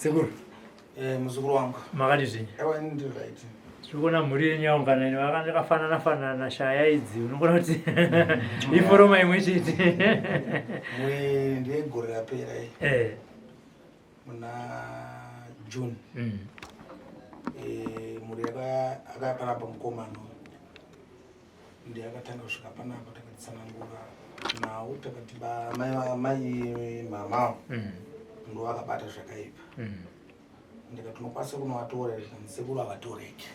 Sekuru. Eh, muzukuru wangu. Makadi zvenyu? Ewa ndi right. Tiri kuona mhuri yenyu yaungana ino yakafanana fanana shaya idzi unogona kuti iforoma imwe chete. Mhuri ndeyegore rapera iyi. Eh. Muna June. Eh, mhuri yaka akaparapa mukomana. Ndiye akatanga kusvika panapa takatsanangura nhau takati mai mama ndo vakabata zvakaipa. Ndikati unokwanisa kunovatora here? Zvikanzi sekuru havatoreki.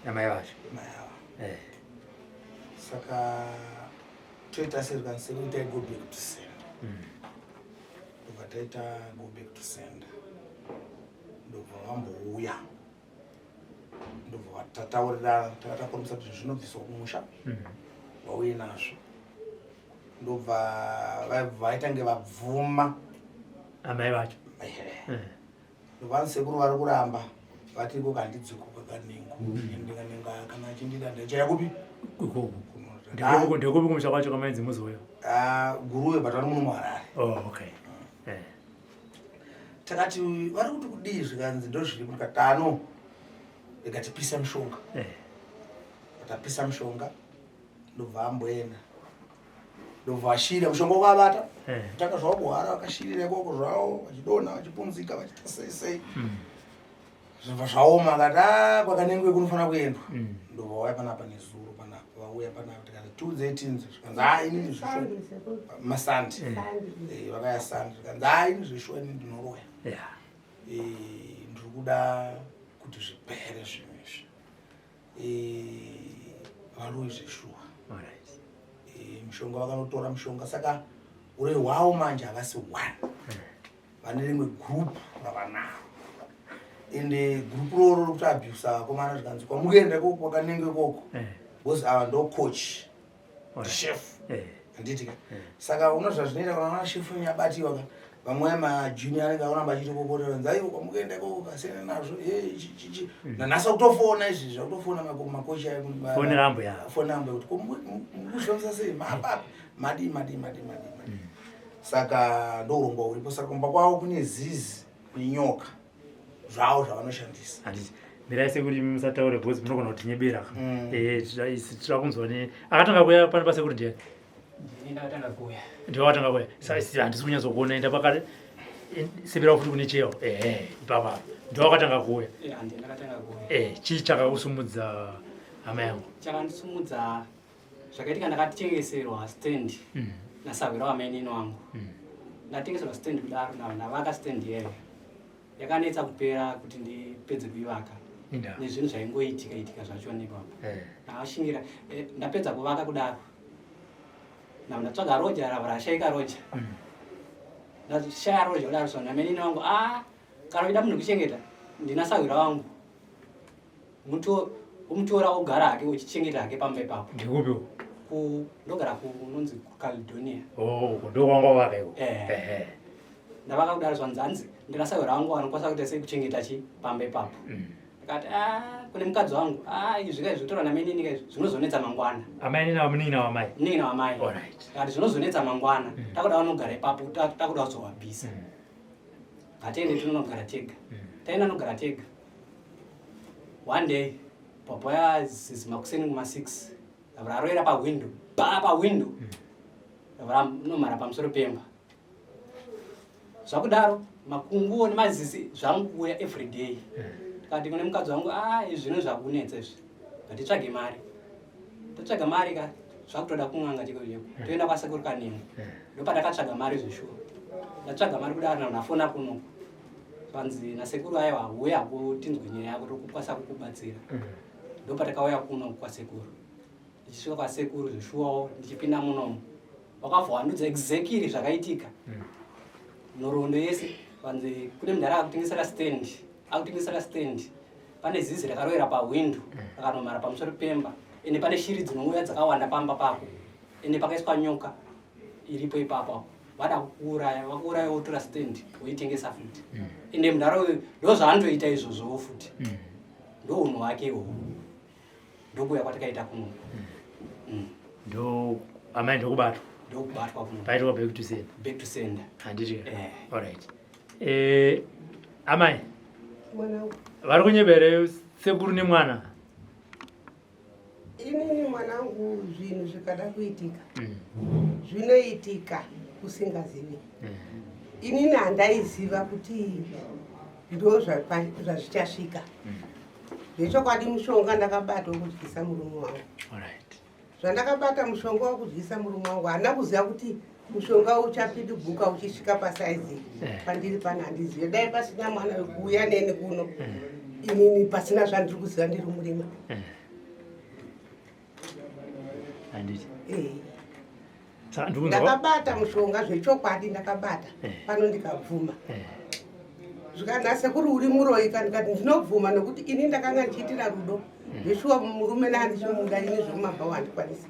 Amai vacho. Mai ava. Saka toita sei? Zvikanzi sekuru itai go back to sender. Ndobva taita go back to sender. Ndobva vambouya. Ndobva tataurirana takatapromisa kuti zvinobviswa kumusha. Vauye nazvo. Ndobva vaitange vabvuma. Amai vacho. Ndobva sekuru vari kuramba vati iko kandidziko kakanengo. Ndinganenga kana achindida ndachaya kupi? Ikoko. Ndekupi kumusha kwacho kamainzi muzouya? Guruve but vari muno muHarare. Oh, okay. Takati vari kuti kudii zvikanzi ndozviripo ndikati ano ndikatipisa mushonga. Vakapisa mushonga ndobva amboenda. Ndobva vashirira mushonga wakavata. Tanga zvavo kuhara vakashirira ikoko zvavo vachidonha vachipunzika vachiita sei sei. Zvobva zvaoma akati kwakanengwe kunofanira kuendwa. Ndobva vauya panapa nezuro panapa vauya panapa tikati tiudzei tinzwe zvikanzi inini zveshuwa masandi. Vakauya sandi zvikanzi inini zveshuwa inini ndinoroya. Ndiri kuda kuti zvipere zvinhu izvi. Varoyi zveshuwa. Mushonga vakanotora mushonga saka uroyi hwavo manje havasi one. Vane rimwe group ravanaro. Ende group roro riri kutoabusa vakomana zvikanzi kwamukuenda ikoko kwakanenge ikoko. Because ava ndo coach. Chef. Handiti ka? Saka unoziva zvinoita kana una chef nyabatiwa ka. Vamwe majunior anenge akuramba achitokokotera vanzi aiwa kwamukuenda ikoko kasiyana nazvo. Chi, chi, chi. Nanhasi kutofona izvi zvakutofona makochi ayo Fonera ambuya. Fonera ambuya kuti mukuzvifambisa sei? Mapapi? Madii, madii, madii, madii, madii. Saka ndo urongwa huripo. Saka kumba kwavo kune zizi nenyoka zvavo zvavanoshandisa. Handiti. Mirai sekuru musataure because munogona kutinyebera. Tira kunzwa ne akatanga kuya pano pasekuru ndiani? Ndini ndakatanga kuya. Ndiwe wakatanga kuya. Saka isi handisi kunyatsokuona enda pakati sebera futi kune cheyo. Ipapa. Ndiwe wakatanga kuya. Handini ndakatanga kuya. Chii chakakusumudza hama yangu? Chakandisumudza zvakaitika ndakatengeserwa stand nasahwira wamainini wangu. Ndatengeserwa stand kudaro ndavaka stand iyeyo. Yakanetsa kupera kuti ndipedze kuivaka. Nezvinhu zvaingoitika itika zvachona ipapo. Ndakashingira, ndapedza kuvaka kudaro. Ndatsvaga roja rava rashaika roja. Ndashaya roja kudaro so namainini wangu, kana uchida munhu kuchengeta, ndina sahwira wangu. Umutora ogara hake uchichengeta hake pamba ipapo. Ndikupi uko? Ndogara kunonzi kuCaledonia. Oh, ndo kwanga wavaka iko. Ndavaka kudaro zvanzi hanzi ndina sahwira wangu anokwanisa kuita sei kuchengeta chi pamba ipapo. Ndikati kune mukadzi wangu, izvi kai zvinotorwa namainini kai zvinozonetsa mangwana. Amainini ava munin'ina wamai? Munin'ina wamai. Ndikati zvinozonetsa mangwana. Takuda vanogara ipapo, takuda kuzovabvisa. Ngatiende tinonogara tega. Taenda nogara tega. One day, papa ya zizi makuseni kuma 6. Raroera pa window. Pa pa window. Ranomhara pamusoro pemba. Zvakudaro makunguo nemazizi zvanguuya every day. Ndikati kune mukadzi wangu, izvi zvinhu zvakunetsa izvi. Ngatitsvage mari. Totsvaga mari ka, zvakutoda kun'anga chiko chiko. Toenda kwasekuru Kanengo. Ndopandakatsvaga mari zveshuwa. Ndatsvaga mari kudaro ndafona kuno. Zvanzi nasekuru aiwa huya hako tinzwe nyaya yako tokukwanisa kukubatsira. Ndopatakauya kuno kwasekuru. Ndichisvika kwasekuru zveshuwawo ndichipinda munomu. Wakabva wandudza exactly zvakaitika. Nhoroondo yese vanzi kune mudhara akutengesera stand, akutengesera stand. Pane zizi rakaroera pahwindo, rakanomhara pamusoro pemba. Ende pane shiri dzinouya dzakawanda pamba pako. Ende pakaiswa nyoka iripo ipapo. Vada kukuuraya, vakuuraya wotora stand woitengesa futi. Ende mudhara uyu ndo zvaanotoita izvozvowo futi. Ndo unhu hwake ihwohwo. Ndokuuya kwatakaita kuno. Ndo amai ndokubatwa. Ndokubatwa kuno. Paitwa back to sender. Back to sender. Handiti. All right. Amai, vari kunyebere sekuru nemwana. Inini mwanangu, zvinhu zvikada kuitika zvinoitika usingazivi. Inini handaiziva kuti ndo zvazvichasvika. Zvechokwadi mushonga ndakabata wekudyisa murume wangu. Zvandakabata mushonga wekudyisa murume wangu, handina kuziva kuti mushonga uchapidiguka uchisvika pasaizi pandiri pana. Handizive, dai pasina mwana wekuuya neni kuno, inini pasina zvandiri kuziva, ndiri murima. Handiti? Eh. Saka ndikunzwa Ndakabata mushonga zvechokwadi, ndakabata pano, ndikabvuma. Zvikanzi, "Sekuru, uri muroyi." Ndikati ndinobvuma nekuti ini ndakanga ndichiitira rudo zveshuwa murume naandichimuda. Ini zvemumabhawa handikwanisi.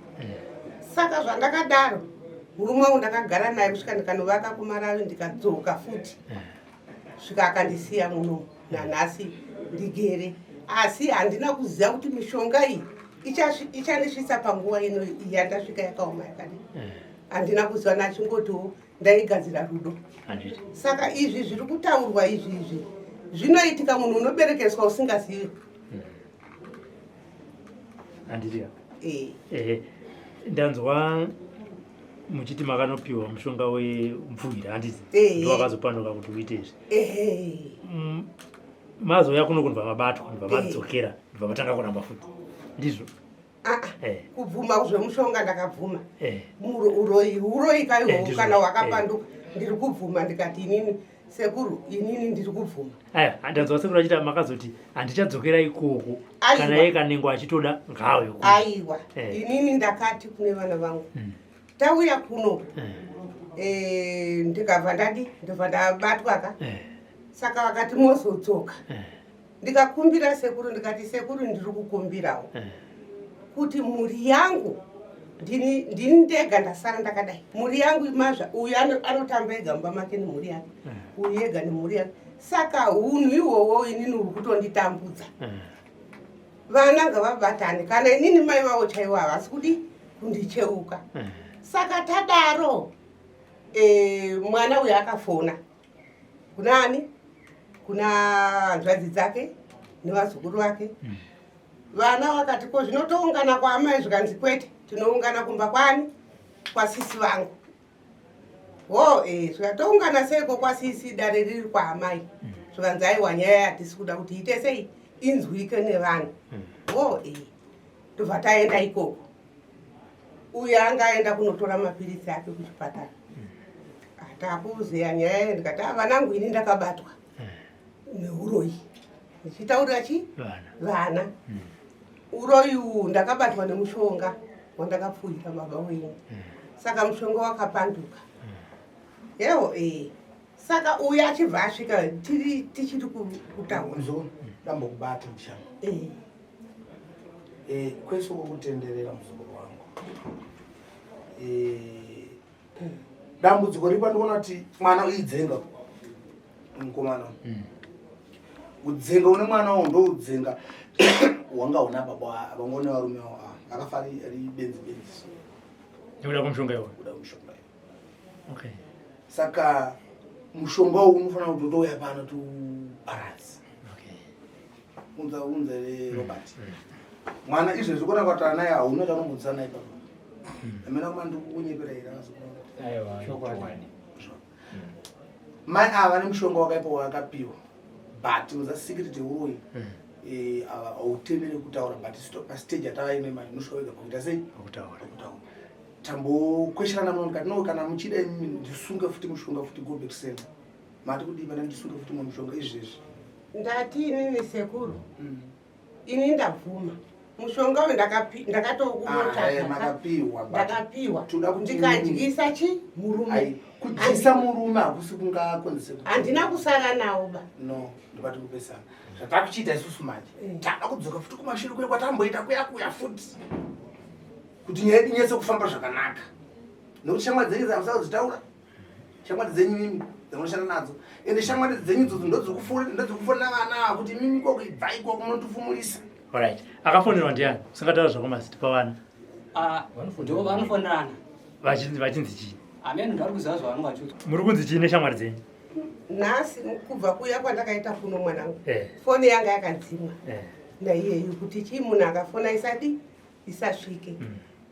Saka zvandakadaro, murume wangu ndakagara naye kusvika ndikanovaka kuMaravi, ndikadzoka futi, svika akandisiya muno. Nanhasi ndigere, asi handina kuziva kuti mishonga iyi ichandisvitsa panguva ino yandasvika yakaoma yakadii. Handina kuziva, nachingotiwo ndaigadzira rudo. Saka izvi zviri kutaurwa izvi zvinoitika, munhu unoberekeswa usingazivi. Handiti? Eh. Ehe, ndanzwa muchiti makanopiwa mushonga wemupfuhwira, handiti? Ehe. Ndowakazopanduka kuti uite izvi. Ehe. Mazouya kuno kundobva mabatwa, ndobva madzokera, ndobva matanga kuramba futi, ndizvo? Ah, ah. Kubvuma zvemushonga ndakabvuma. Uroyi uroyi kaihowo. Ndizvo. Kana wakapanduka, ndiri kubvuma. Ndikati inini, sekuru, inini ndiri kubvuma. Aya, ndanzwa sekuru achiti makazoti handichadzokera ikoko. Aiwa. Kana iye kanengo achitoda ngauye kuno. Aiwa. Inini ndakati kune vana vangu, tauya kuno, ndikabva ndadi, ndobva ndabatwa ka. Saka vakati mozodzoka. Ndikakumbira sekuru, ndikati, "Sekuru, ndiri kukumbirawo kuti mhuri yangu, ndini ndega ndasara ndakadai, mhuri yangu mazva uyu anotamba ega mumba make nemhuri yake, uyu ega nemhuri yake. Saka unhu ihwohwo inini uri kutonditambudza. Vana ngavabatane, kana inini mai vavo chaivo havasi kudi kundicheuka." Saka tadaro, mwana uyu akafona kuna ani, kuna hanzvadzi dzake nevazukuru vake. Vana vakati, "Ko zvinotoungana kwaamai?" Zvikanzi, "Kwete, tinoungana kumba kwani, kwasisi vangu." Ho zvikatoungana seiko kwasisi, dare riri kwaamai? Zvikanzi, "Aiwa, nyaya hatisi kuda kuti ite sei, inzwike nevanhu." Ho ndobva taenda ikoko. Uyo anga aenda kunotora mapiritsi ake kuchipatara. Takuzeya nyaya, ndikati, "Ah, vanangu, ini ndakabatwa neuroyi." Ndichitaurira chi Vana. Vana, uroyi uhu ndakabatwa nemushonga wandakapfuhira baba wenyu. Saka mushonga wakapanduka yewo. Saka uyu achibva asvika tiri tichiri kutaura. Muzukuru, ndambokubata mushana. Kwese kukutenderera, muzukuru wangu. Dambudziko riri pandikuona kuti mwana uidzenga mukomana, udzenga une mwana uwo ndo udzenga wanga huna baba vanga une varume avo ava akafa ari benzi benzi. Nekuda kwemushonga iwoyo? Kuda mushonga iwo. Saka mushonga uwu unofanira kuti utouya pano tiubaransi. Unza unze Robert mwana izvezvi kona kwatara naye, hauna chaunombodzisa naye papa amena kuma ndikukunyepera here, vazukuru? Aiwa, Chokwadi. chokwadi. Mai ava vane mushonga wakaipa wakapiwa, but uza secret uroyi hautenderi kutaura, but pastage yatava ino manje unosvika wega pakuita sei? Pakutaura. Pakutaura. Tambokwesherana muno, ndikati, "No, kana muchida imimi ndisunge futi mushonga futi, go back sender." Mati kudii pana ndisunge futi mwe mushonga izvezvi? Ndati inini, sekuru, ini ndabvuma mushonga uyu, ndakatokunotsvaga. Makapiwa, but Ndakapiwa. toda kuti Ndikadyisa chi murume. Ai, kudyisa murume hakusi kungakonzese Handina kusara nawo ba. No, ndobati kupesana zvatakuchiita isusu manje. Tada kudzoka futi kumashure kuya kwatamboita kuya kuya futi, kuti nyaya yedu inyatse kufamba zvakanaka, nekuti shamwari dzenyu dzamusa kudzitaura, shamwari dzenyu mimi dzamunoshanda nadzo, ende shamwari dzenyu idzodzo ndodzikufonera vana ava kuti mimi ikoko ibvai ikoko, munotifumurisa. Alright, akafonerwa ndiani? Usingataura zvako mazita pavana. Ah, ndo vanofonerana. Vachinzi chii? Amene ndari kuziva zvavanonga vachiudzwa. Muri kunzi chii neshamwari dzenyu? Nhasi kubva kuya kwandakaita kuno mwanangu, foni yanga yakadzimwa naiyeyu kuti chii munhu akafona isadi isasvike.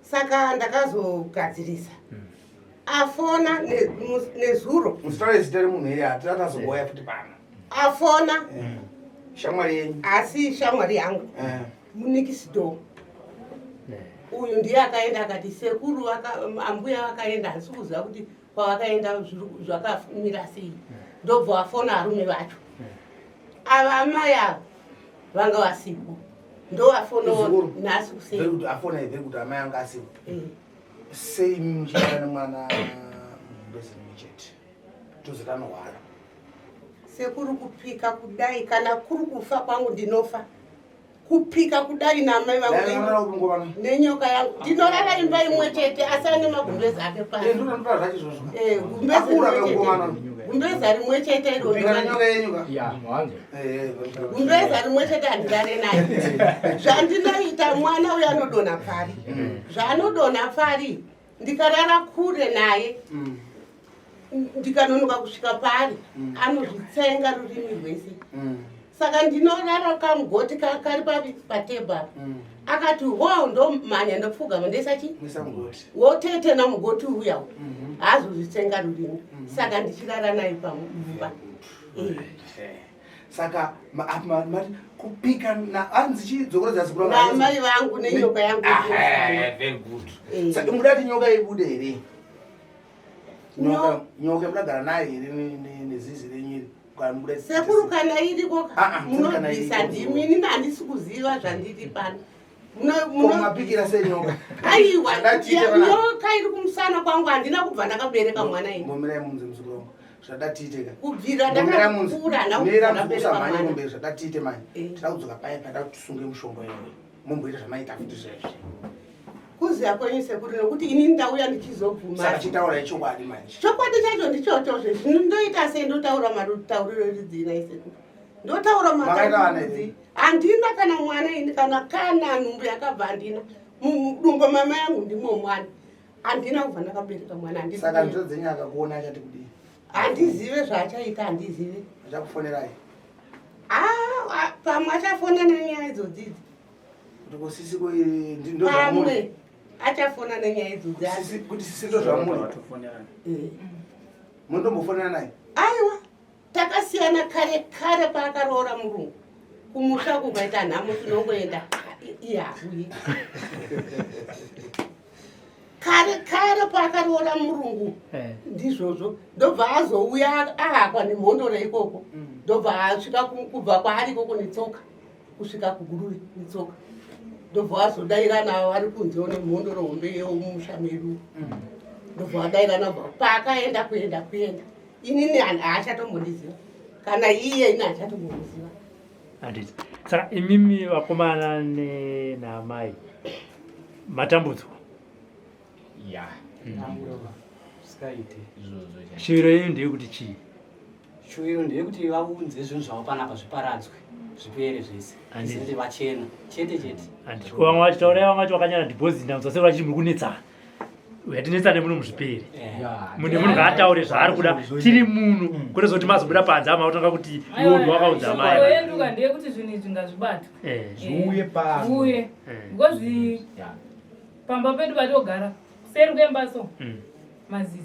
Saka ndakazogadzirisa afona nezuro. Musitaure zita remunhu iye, hatina tazomboya futi pano. Afona. Shamwari yenyu? Asi shamwari yangu munikisido uyu ndiye akaenda akati sekuru ambuya vakaenda, handisi kuziva kuti kwavakaenda zvakamira sei. Ndobva wafona arume vacho ava, amai ava vanga vasipo, ndovafona Muzukuru. nhasi kuseni. Very good, afona, very good. Amai anga asipo. Sei muchirara nemwana mugumbezi rimwe chete, tozoti anorwara? Sekuru, kupika kudai, kana kuri kufa kwangu ndinofa. Kupika kudai namai vangu Dai kungovana. nenyoka yangu, ndinorara imba imwe chete, asi ane magumbezi ake pasi. Ndototora zvacho izvozvo. Gumbezi Akura rimwe chete. kamukomana. Gumbeza rimwe chete iro. Kupika nenyoka yenyu ka. Ya, mwanzo. Very good. Gumbeza rimwe chete handirare naye. Zvandinoita, mwana uyo anodonha pari, zvaanodonha pari, ndikarara kure naye, ndikanonoka kusvika paari, anozvitsenga rurimi rwese. Saka ndinorara kamugoti kari papi patebha. Akati ho, ndomhanya, ndopfugama, ndoisa chi Muisa mugoti. Wotetena mugoti uya, haazozvitsenga rurimi. Saka ndichirara naye pamumba. Saka mati kupika anzi chidzokorodza zikuru. Namai vangu nenyoka yangu inosana. Very good. Saka muda kuti nyoka ibude here? Nyoka, nyoka mudagara nayo here nezizi renyu iri? Kana muda Sekuru, kana iriko Ah, ah, kana munobvisa. iriko. Ndimi, inini handisi kuziva zvandiri pano. Ko mapikira senyoka? Aiwa. Zvadatiite pana- Nyoka iri kumusana kwangu, handina kubva ndakabereka mwana ini. Mbomirai munzi, muzukuru wangu, zvadatiite ka. Kubvira Mbomirai munzi. ndakakura, handina Mira kubva muzukuru, ndabereka usamhanye mwana. kumberi. Zvadatiite manje, tida kudzoka paya pada kuti tisunge mushonga iyoyo, mumboita zvamaita futi zvezvi. Kuziva kwenyu sekuru, nekuti inini ndauya ndichizobvuma. Saka chitaurai chokwadi manje. Chokwadi chacho ndichochozve. Zvino ndoita sei? Ndotaura matauriro erudzii sekuru? Ndotaura Makaita vana matauriro here? rudzii? Handina kana mwana ini, kana nhumbu yakabva handina. Mudumbu mama yangu ndimo mwana, handina kubva ndakabereka mwana. Saka Handizive. nzviro dzenyu akakuona achati kudii? Handizive zvaachaita, handizive. Achakufonerai? Ah, ah, pamwe achafona nenyaya idzodzidzi. Kuti kusisi ndozvamuri? Pamwe achafona nenyaya idzodzi. Kuti sisi ndozvamuri? Mundombofonera naye? Aiwa, takasiyana kare kare paakaroora murungu. Kumusha kukaita nhamo tinongoenda, iye hauyi. Kare kare paakaroora murungu. Ndizvozvo, ndobva azouya ahakwa nemhondoro ikoko, ndobva asvika kubva kwaari ikoko netsoka kusvika kuGuruve netsoka, ndobva azodairana vari kunzewo nemhondoro hombe yemumusha medu, ndobva vadairana. Bva paakaenda kuenda kuenda, inini haachatombondiziva, kana iye ini haachatombondiziva. Handiti saka imimi vakomana naamai matambudzwa? Ya. Sikaite. Izvozvo chaizvo. Shuviro yenyu ndeyekuti chii? Shuviro ndeyekuti vaunze zvinhu zvavo panapa, zviparadzwe, zvipere zvese. Handiti. Zvisati vachena chete chete. Handiti ko vamwe vachitaura, vamwe vacho vakanyara deposit, ndamuzwa sekuru vachiti muri kunetsana, yatinetsane muno muzvipere. Ya. Munhu munhu ngaataure zvaari kuda tiri munhu, kwete zoti mazobuda panze ama kutanga kuti iwo ndo wakaudza Shoko mai. yedu ndeyekuti zvinhu izvi ngazvibatwe. Zviuye pano. Zviuye. Because pamba pedu patogara kuseri kwemba so, mazizi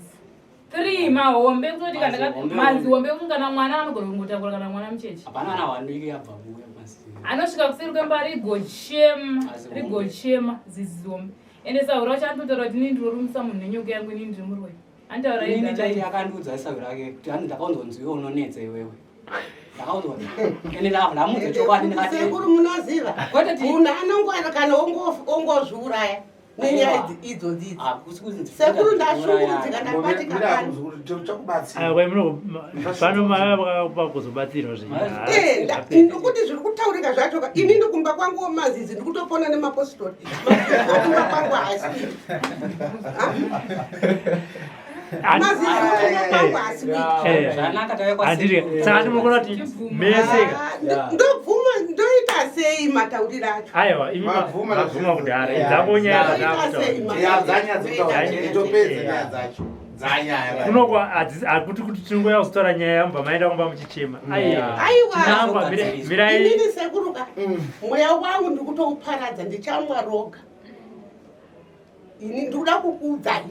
three mahombe kutoti kana Mazihombe. Mazihombe kuti kana mwana anogona kungotakura, kana mwana mucheche. Hapana ana wanduiki yabva kuuya mazizi. Anosvika kuseri kwemba rigochema. Mazihombe. Rigochema zizi hombe, ende sahura wacho anototaura kuti inini ndinorumisa munhu nenyoka yangu, inini ndiri muroi, anotaura Inini ega. chaiye akandiudza sahwira ake kuti hanzi ndakaunzwa nziwe unonetsa iwewe, ndakaunzwa ende ndamuudza chokwadi ndikati Sekuru, munoziva, Kwete munhu anongwara kana ongozviuraya nenyaya idzodzidzi. Ah, kusi kuzi Sekuru, ndashungurudzika, ndabatika pano. Chakubatsira. Pano pakuzobatsirwa. Nokuti zviri kutaurika zvacho ka, inini kumba kwangu mazizi ndikutopona nemapostori. Mazizi kumba kwangu haasi kuita, mazizi kumba kwangu haasi kuita. Zvanaka, tauya kwa Handiti sekuru. saka tinogona kuti mese ka. Ah, ndobvuma, ndoita sei matauriro acho? Aiwa, imi Mabvuma. mabvuma kudhara, dzango nyaya Ndoita sei dzakutaura. Ya, dzanyaya dzekutaura, Dzanyaya. topedza nyaya dzacho. Dzanyaya. Kunoko hakuti kuti tinongouya kuzotaura nyaya yamubva maenda kumba muchichema. Aiwa. Aiwa. Chinangwa, mirai. Inini sekuruka mweya wangu ndikutouparadza, ndichamwa roga. Ini ndikuda kukuudzai,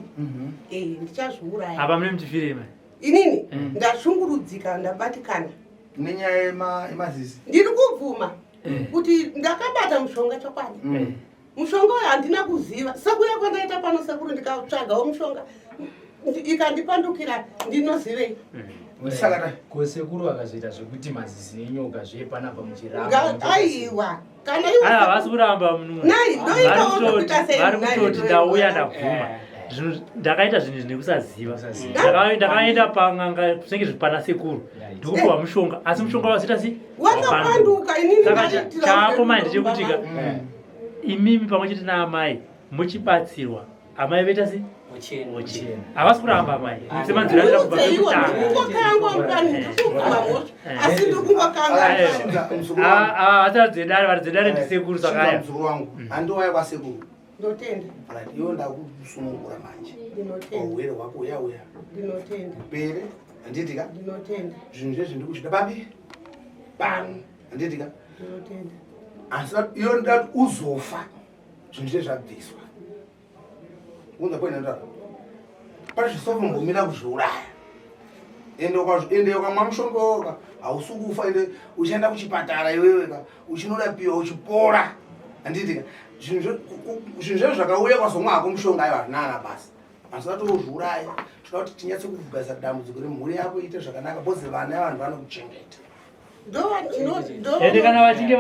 ndichazviuraya. Apa mune muchifirei mai? Inini ndashungurudzika, ndabatikana. Nenyaya yemazisi. Ndiri kubvuma kuti ndakabata mushonga, chokwadi. Mushonga uyu handina kuziva. Sekuya kwandaita pano, sekuru, ndikatsvagawo mushonga, ikandipandukira, ndinozivei? Saka Ko sekuru vakazoita zvekuti mazisi enyoka zvepanapa muchiramba? Aiwa, kana iwe Aiwa, havasi kuramba munhu. Nai, ndoitawo zvekuita sei? Vari Nai, kutoti ndoita. ndauya, ndabvuma. Zvinhu ndakaita zvinhu izvi nekusaziva. Kusaziva. Ndakaenda pang'anga, zvinenge zvipana sekuru, ndikupiwa mushonga, asi mushonga wazoita sei? Wakapanduka. Inini Saka ndaitira chaapo manje zvedu ndechekuti ka imimi pamwe chete naamai muchibatsirwa, amai voita sei? Ochena. Ochena. Havasi kuramba amai, semanzira andira kubva Ndiudzeiwo, pekutanga. ndikungokangwa mukani, ndikubvuma mhosva, asi ndikungokangwa. Vasati dzedare, vari dzedare ndisekuru, saka aya Muzukuru wangu, handiwaya kwasekuru. Ndotenda. Right, iwe ndakusunungura manje. Ndinotenda. Urwere hwako uya uya Ndinotenda. pere, handiti ka? Ndinotenda. Zvinhu zvezvi ndikuchida papi pano, handiti ka? Ndinotenda. Asi iyo ndati uzofa zvinhu zvezvi zvabviswa. Unza poina ndaro pane zvisofombomira kuzviuraya. Ende ukamwa mushonga woka, hausi kufa. Ende uchienda kuchipatara iwewe ka, uchinorapiwa, uchipora, handiti ka? Zvinhu zvezvo zvakauya kwazomwa hako mushonga, aiwa, hazvina ana basa. Asi vatozviuraya, toda kuti tinyatse kugadzira dambudziko remhuri yako iite zvakanaka, because vana vanhu vanokuchengeta. Ende kana vachinge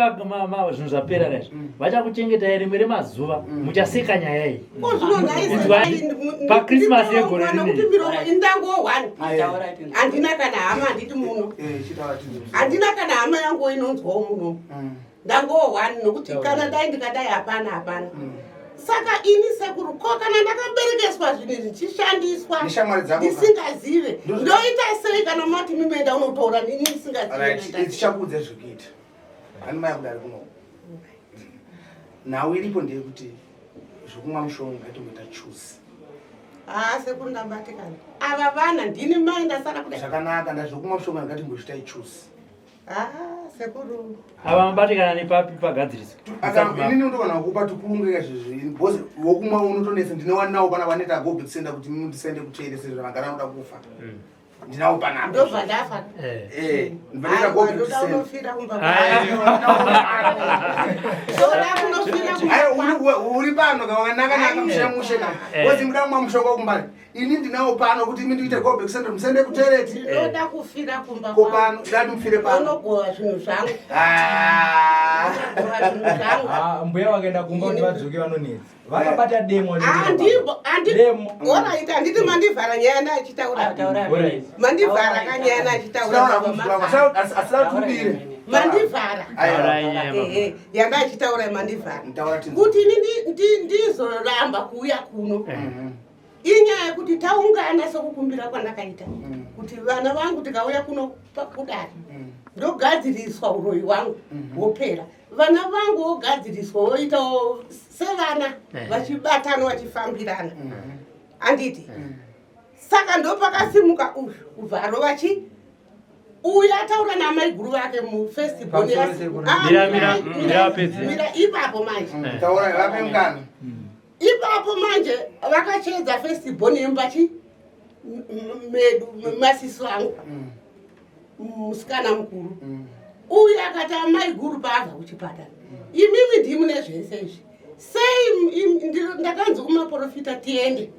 zvinhu zvapera kaizvo, vachakuchengetai. Rimwe remazuva muchaseka nyaya iyi. PaChristmas yegore Nokuti rineri. miromo indango one, handina kana hama, handiti muno handina kana hama yangu inonzwawo muno. Ndangowo one, nokuti kana dai ndikadai, hapana, hapana. Saka ini sekuru, ko kana ndakaberekeswa zvinhu zvichishandiswa Neshamwari dzako ka? ndisingazive, ndoita sei? Kana mati mimenda unotaura nini ndisingazive, Right, ndoita sei? tichakuudza zvekuita. Hani maya kudari kuno, nhau iripo ndeyekuti zvekumwa mushonga ngatimboita choose. Haa, sekuru, ndabatikana. Ava vana ndini mai, ndasara kudai. Zvakanaka, ndazvekumwa mushonga ngatimbochitai choose. Haa, sekuru. Ava mabatikana nepapi pagadziriswa? Inini ndogona kupa tikurungika zvezvi, because wokumwa unotonetsa. Ndinewanawo pana vanoita go back center kuti mundisende kutere sezvo vangara unoda kufa. Ndinawo panapa. Ndobva ndafa. Ndinoita go back Ndoda center. unofira kumba, ndoda kunofira kumba. Aiwa, uri pano ka, wakanaka naka, mushe mushe ka. Wozi muda kumwa mushonga kumbari, ini ndinawo pano kuti imi ndiite go back center, musende kutereti. Ndinoda kufira kumba. Ko pano ndati mufire pano. Unogova zvinhu zvangu. Ah. Unogova zvinhu zvangu. Ah, mbuya vakaenda kumba kuti vadzoke vanonetsa, vakabata demo. Handimbo. Demo. Alright, handiti mandivhara nyaya ndachitaura? Alright. Mandivhara kanyaya ndachitaura. Asina tumbire. Mandivhara. Taurai nyaya, baba. Ehe, yanga achitaura, mandivhara. Taura tinzwe. Kuti ini ndizoramba kuuya kuno, inyaya yekuti taungana sekukumbira kwandakaita kuti vana vangu tikauya kuno kudare, ndogadziriswa uroyi hwangu hwopera, vana vangu vogadziriswa, voitawo sevana vachibatana, vachifambirana, handiti? Saka ndopakasimuka uyu kubva arova chi uyu ataura naamai guru vake mufirst. Pamusoro sekuru. Mira, mira, mira apedze. Mira ipapo manje. Taura, vape mukana. Ipapo manje vakachedza first born yemba chi medu, masisi vangu, musikana mukuru uyu akati, amai guru paabva kuchipatara, imimi ndimune zvese izvi sei? Ndakanzi kumaprofita tiende,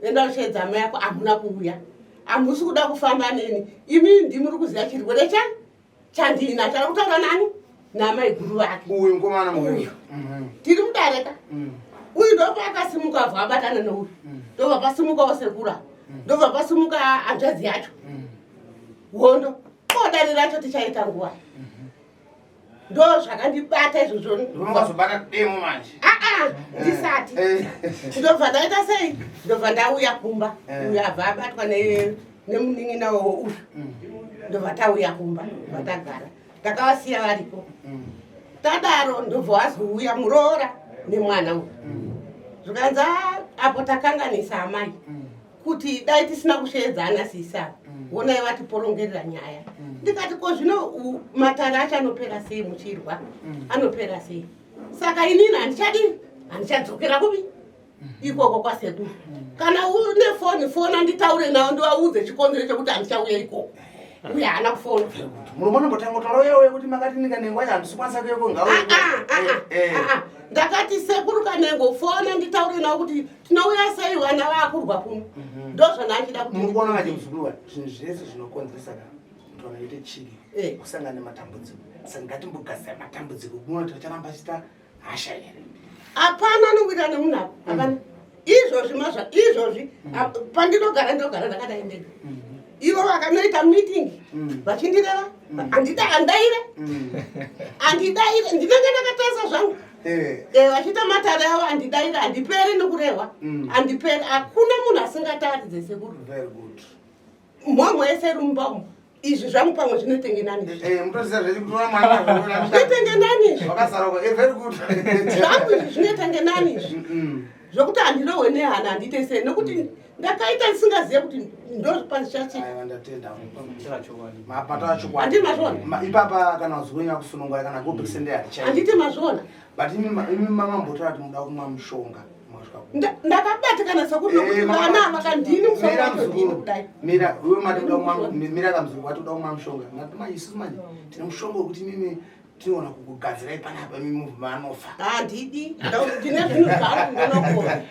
enda uchiedza amai ako, hamuna kuuya, hamusi kuda kufamba neni. Imimi ndimuri kuziva chirwere chandina chari kutaura nani namai guru vake. Uyu mukomana mukuru. Uyu. Tiri mudareka uyu ndopaakasimuka abva abatana neuyu, ndobva pasimukawo sekura, ndobva pasimuka hanzvadzi yacho hondo. Ko dare racho tichaita nguva? Ndo zvakandibata izvozvo. Unongazobata demo manje. Aa, ndisati. Ndobva ndaita sei? Ndobva ndauya kumba. Uyu abva abatwa nemunin'ina wawo uyu, ndobva tauya kumba, ndobva tagara, takavasiya varipo. Tadaro ndobva wazouya muroora nemwana uyu, zvikanzi, "Ah, apo takanganisa amai." Kuti dai tisina kusheedza ana sisi ava honai vatiporongerera nyaya. Ndikati ko zvino matare acho anopera sei muchirwa? Anopera sei? Saka inini handichadi, handichadzokera kupi ikoko kwasekuru. Kana une foni, fona nditaure navo, ndivaudze chikonzero chekuti handichauya ikoko. Uye haana kufona. Murume anombotanga kutaura uye uye kuti makati ndikanengwa handisi kukwanisa kuya ngauye. Ah, ah, ah, ah. Ndakati sekuru Kanengo, fona nditaure navo kuti tinouya sei vana vakurwa kuno. Ndozvandachida kuti Muri kuona manje muzukuru wa zvinhu zvese zvinokonzeresa ka kuti vanhu vaite chiki kusangana nematambudziko. Saka ngatimbogadzira matambudziko kuona kuti vacharamba achiita hasha here. Hapana anowira nemunhu apa, hapana. Izvozvi mazva izvozvi pandinogara ndinogara ndakadai ndega. Ivo vakanoita meeting vachindireva, handida, handaire, handidaire, ndinenge ndakatarisa zvangu. Vachiita matare avo, handidaire, handiperi nekurehwa, handiperi. Hakuna munhu asingataridze sekuru. Very good. Mhomho yese iri mumba umu, izvi zvangu pamwe zvinotenge nani izvi. Mutoziva zvechi kutora mwana Zvinotenge nani izvi. Wakazara kwa very good. Zvangu izvi zvinotenge nani izvi, zvokuti handirohwe nehana, handiite sei, nekuti ndakaita ndisingazive kuti ndozvipazvichasvika. Aiwa, ndatenda. Mataura chokwadi. Mapata chokwadi. Handiti mazviona? Ipapa kana wazikunya kusunungura kana go percent hatichai. Handiti mazviona? But imi mama mbotaura kuti muda kumwa mushonga. Masvika ku. Ndakabatikana sekuru nokuti vana ava kandini musoro Mira wacho ndini muzukuru. kudai. Mira, wewe mati kuda kumwa, mira kamuzukuru wati kuda kumwa mushonga. Ndati mai isusu manje tine mushonga wekuti mimi tinoona kukugadzirai panapa imi mubva manofa. Handidi, ndine zvinhu zvangu ndinogona.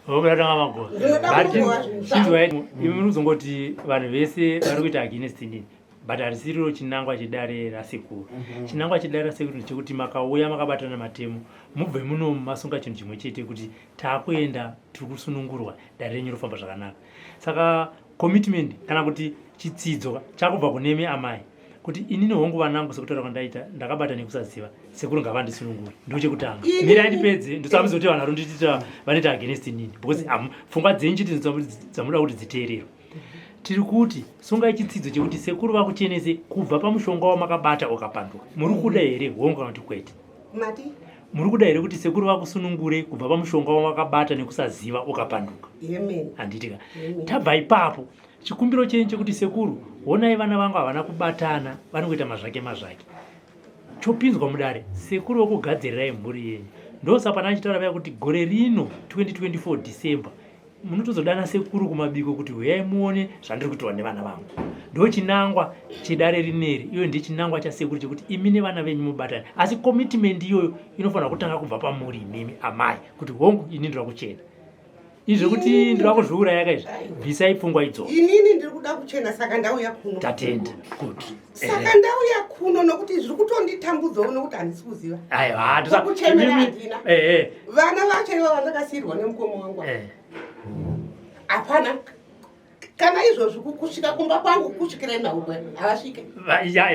Vokudatanga magona. Ndinoda But kungowa zvinhu zvangu. chinzwai, imi munozongoti vanhu vese vari kuita against inini, but harisiriro chinangwa chedare rasekuru. Chinangwa chedare rasekuru ndechekuti makauya makabatana matemo, mubve muno masunga chinhu chimwe chete kuti taakuenda, tiri kusunungurwa, dare renyu rofamba zvakanaka. Saka commitment kana kuti chitsidzo chakubva kunemi amai kuti inini hongu vanangu, sekutaura kwandaita, ndakabata nekusaziva, sekuru ngavandisunungure. Ndochekutanga. Mirai ndipedze, ndosabizoti vanhu varonditita vanoita against inini because pfungwa dzenyu chete dzamuda kuti dziteererwe. Tiri kuti sungai chitsidzo chekuti sekuru vakuchenese kubva pamushonga wamakabata ukapanduka. Muri kuda here, hongu kana kuti kwete? Mati? Muri kuda here kuti sekuru vakusunungure kubva pamushonga wamakabata nekusaziva ukapanduka? Amen. Handiti ka? Amen. Tabva ipapo, chikumbiro chenyu chekuti sekuru, honai vana vangu havana kubatana, vanongoita mazvake mazvake, chopinzwa mudare, sekuru vokugadzirirai mhuri yenyu. Ndosapana achitaura paya kuti gore rino 2024 December munotozodana sekuru kumabiko kuti huyai muone zvandiri kuitirwa nevana vangu. Ndo chinangwa chedare rineri. Iyo ndechinangwa chasekuru chekuti imi nevana venyu mubatane, asi commitment iyoyo inofanira kutanga kubva pamuri imimi amai kuti hongu, ini ndinoda kuchena. Izvi zvekuti ndinoda kuzviuraya kaizvi, bvisai pfungwa idzodzo. Inini ndiri kuda kuchena, saka ndauya kuno. Tatenda. Good. Saka ndauya kuno nokuti zviri kutonditambudzawo nokuti handisi kuziva. Aiwa. Kuchemera handina. Vana vacho ivo vandakasiyirwa nemukoma wangu ava, hapana kana izvozvi kusvika kumba kwangu kusvikira nhaurwa havasvike.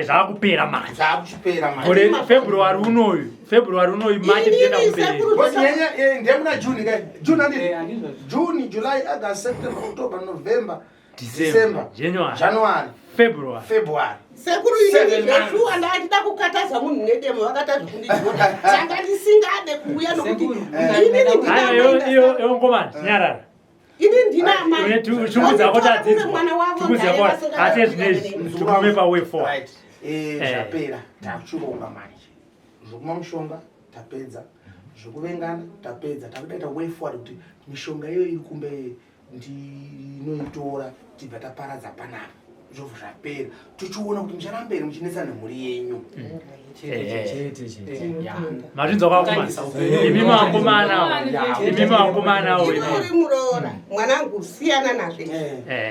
Zvakupera manje. Zvakuchipera manje. Gore February unoyu, February unoyu, March tienda Inini kumberi. sekuru Because nyanya ndemuna June kai. June handiti? Handizvo. June, July, August, September, October, November, December, December, January, January, February. February. Sekuru, inini Seven months. zveshuwa ndachida kukataza munhu nedemo, vakata zvekundidhota, sanga ndisingade kuuya nokuti Sekuru, inini Aiwa, ndina iyo iyo ngomani, nyarara. Ini ndina amai. Une shungu dzako tadzidzi. Mwana wavo Shungu naye dzako vasingada asi kuuya zvinezvi neni. tikume pa way forward. Right. Zvapera, takuchironga manje. Zvokumwa mushonga tapedza, zvokuvengana tapedza, takudaita way forward kuti mishonga iyoyo iri kumbe ndinoitora, tibva taparadza panapa, zvobva zvapera, tochiona kuti mucharamba here muchinetsa nemhuri yenyu. Chete chete, ya. Mazvinzwa kwakomana. Kutangisa upenyu. Imi makomana. Imi makomana Iwe imi. uri muroora, mwanangu, siyana nazvo izvi.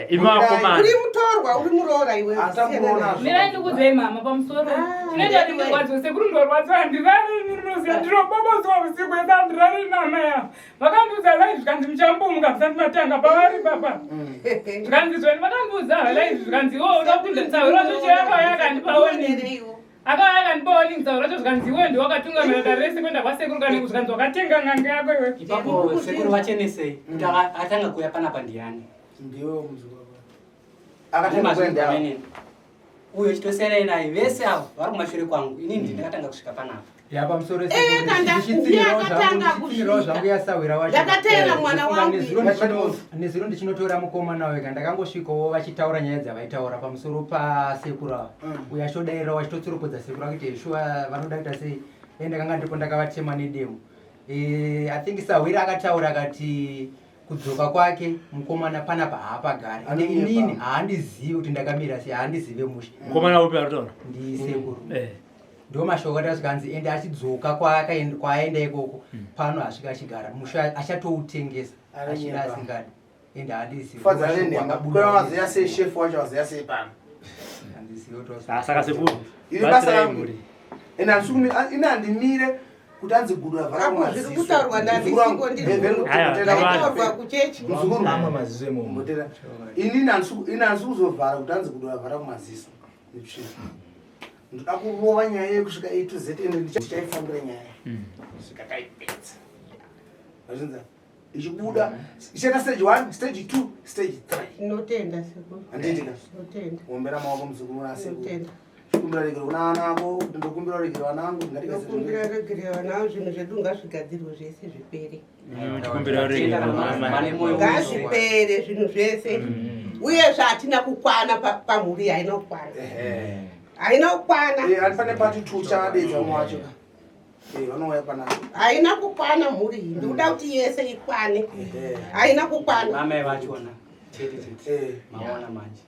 Imi makomana. Uri mutorwa, uri muroora iwe, siyana Atamuroora. nazvo. Mirai ndikudzei mama pamusoro. Ah, Chinoita kuti ndirwadziwe sekuru, ndorwadziwa, handirari ini, rinoziva ndinobobodzwa usiku ese, handirari namai ava. Vakandiudza live zvikanzi muchambomuka musati matanga pavari papa. Zvikanzi zvoni vakandiudza live zvikanzi iwe uda kupinda mutsauro wacho chiyakauya akandipa warning. Ndionereiwo. Akauya akandipa warning mutsauro wacho zvikanzi iwe ndiwe wakatungamira dare rese kuenda kwasekuru kana zvikanzi wakatenga n'anga yako iwe. Ipapo sekuru vachenesei kuti atanga kuuya panapa ndiani? Ndiwe muzukuru. Akatanga kuenda. Amene. Uyo chitosiyanai naye vese avo vari kumashure kwangu. Inini ndini ndakatanga kusvika panapa. Ya pamusoro Eh, kanda- ndiye akatanga kusvika. zvangu yasahwira wacho. Ndakateera mwana Ndofunga wangu. nezuro nezuro ndichinotora mukomana wega ndakangosvikawo vachitaura nyaya dzavaitaura pamusoro pasekuru ava uyo achodairira wachitotsoropodza sekuru akuti shuwa vanoda kuita sei e ndakanga ndiripo ndakavatema nedemo Eh, i think sahwira akataura akati kudzoka kwake mukomana panapa haapagari Ende Anonyepa. inini haandizivi kuti ndakamira sei haandizive mushe Mukomana upi aritaura? ndisekuru Eh. ndo mashoko atasvika anzi ende achidzoka kwaaenda ikoko pano asvika achigara musha achatoutengesa achida Anonyepa. asingadi ende handizivi Fadza nenhema. Kuna waziya sei shefu wacho waziya sei pano. Ah, saka sekuru. Iri basa Batsirai rangu. mhuri. Ende handisi ini handimire kuti anzi gudo ravhara Apo zviri kutaurwa ndandisiko ndiri Aya, kutaurwa kuchechi. Muzukuru. Ama maziso emomo. Mbotera. Inini ini handisi kuzovhara kuti anzi gudo ravhara kumaziso. Netsvina. Ndoda kurova nyaya yekusvika A to Z ende ndichaifambira nyaya. Svika taipedza. Mazvinza. Ichibuda ichaita stage 1, stage 2, stage 3. Tinotenda sekuru. Handiti ka? Tinotenda. Ombera maoko muzukuru nasekuru. Tinotenda. Kumbira regero kuna ana ako, ndokumbira regero ana angu, Ndokumbira regero vana vangu, zvinhu zvedu ngazvigadzirwe zvese zvipere. Chikumbira regero Vane moyo Ngazvipere zvinhu zvese. Uyezve hatina kukwana pamhuri haina kukwana. Haina kukwana. Eh, pane pati 2 chadedza umwe wacho ka. Eh, vanouya panapa. Haina kukwana mhuri iyi. Ndikuda kuti yese ikwane. Haina kukwana. Mamai vachona. Chete chete. Eh. Maona manje.